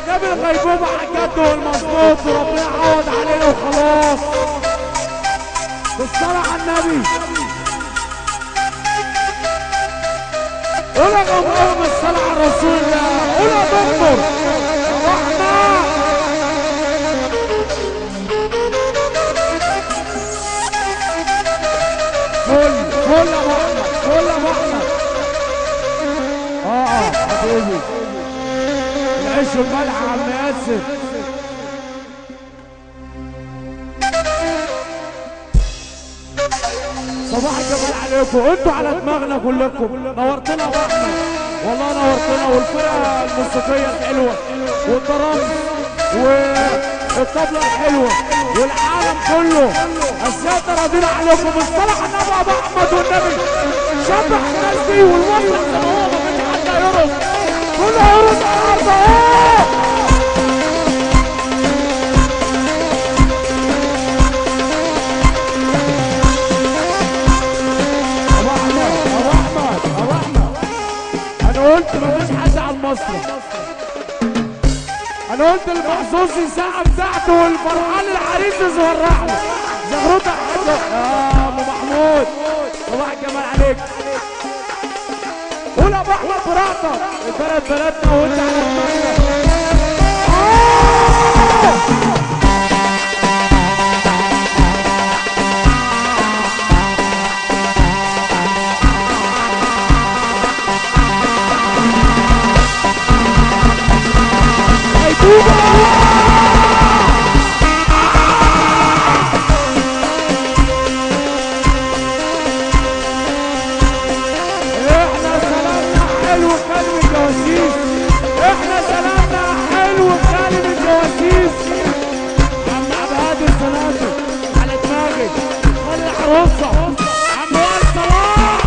والنبي الغيبوبة على الجد والمظبوط، وربنا يعوض علينا وخلاص. بالصلاة على النبي. قول يا غمران بالصلاة على رسول الله. قول يا دكتور رحمة. فل فل يا ابو احمد، فل يا ابو احمد. حبيبي العيش والملح يا عم ياسر. صباح الجمال عليكم، انتوا على دماغنا كلكم. نورتنا يا ابو احمد، والله نورتنا، والفرقة الموسيقية الحلوة والدرامز والطبله الحلوة والعالم كله. السادة راضيين عليكم. بالصلاة على النبي يا ابو احمد، والنبي شبح الناس دي والمسرح زي ما هو، مفيش حد هيرقص، كله هيرقص على الارض اهو. ابو احمد ابو احمد ابو احمد، انا قلت مفيش حد على المسرح، انا قلت المحظوظ الساعة بتاعته والفرحان العريس يزورح له زغروطه. يا ابو محمود صباح الجمال عليك. قول يا ابو احمد براحتك، البلد بلدنا وانت على دماغنا. احنا سلامنا حلو خالي من الجواسيس، احنا سلامنا حلو خالي من الجواسيس. عم عبد الهادي الزناتي على دماغي، خالي العروسة عم وائل صلاح.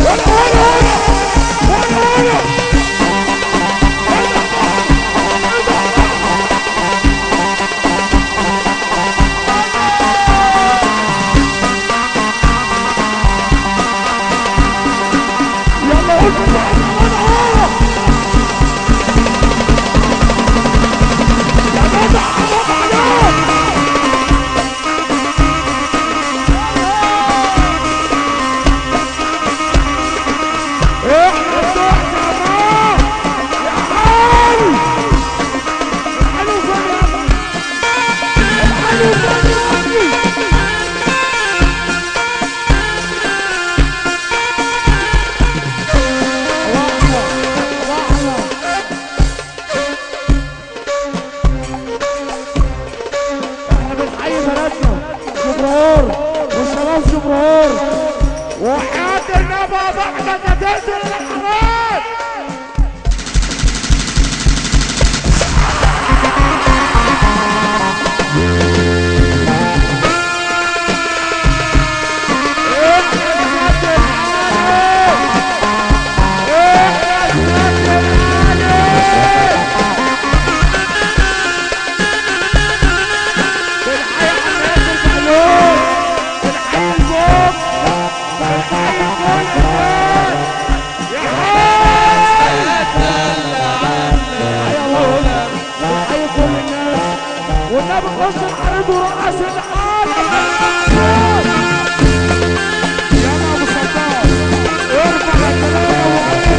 ولا ولا ولا ولا يلا قول يا جدع حرام عليك. احنا بتوع زمان يا حلو، الحلو فين يا ابني؟ الحلو فين يا ابني؟ الله احمد الله احمد. احنا بنحيي بلدنا جبرار والشباب جبرار، وحياة النبي يا ابو احمد ما تنزل الحرام. احنا السد العالي، احنا السد العالي. بنحيي عم ياسر بهلول، بنحيي البوب، بنحيي كل الناس يا حي. حي الله، بنحيي كل الناس. والنبي خش الحريد ورقص العالم. يا ابو صدام ارفع الكلام يا ابو علي.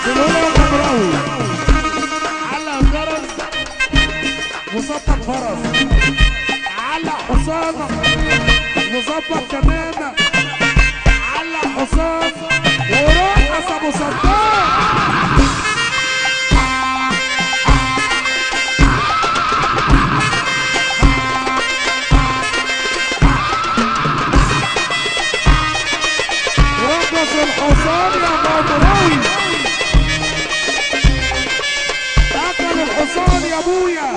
بنقول يا غمراوي علق جرس وظبط فرس، علق حصان وظبط كمامة، علق حصان ورقص ابو صدام. رقص الحصان يا غمراوي، اكل الحصان يا ابويا.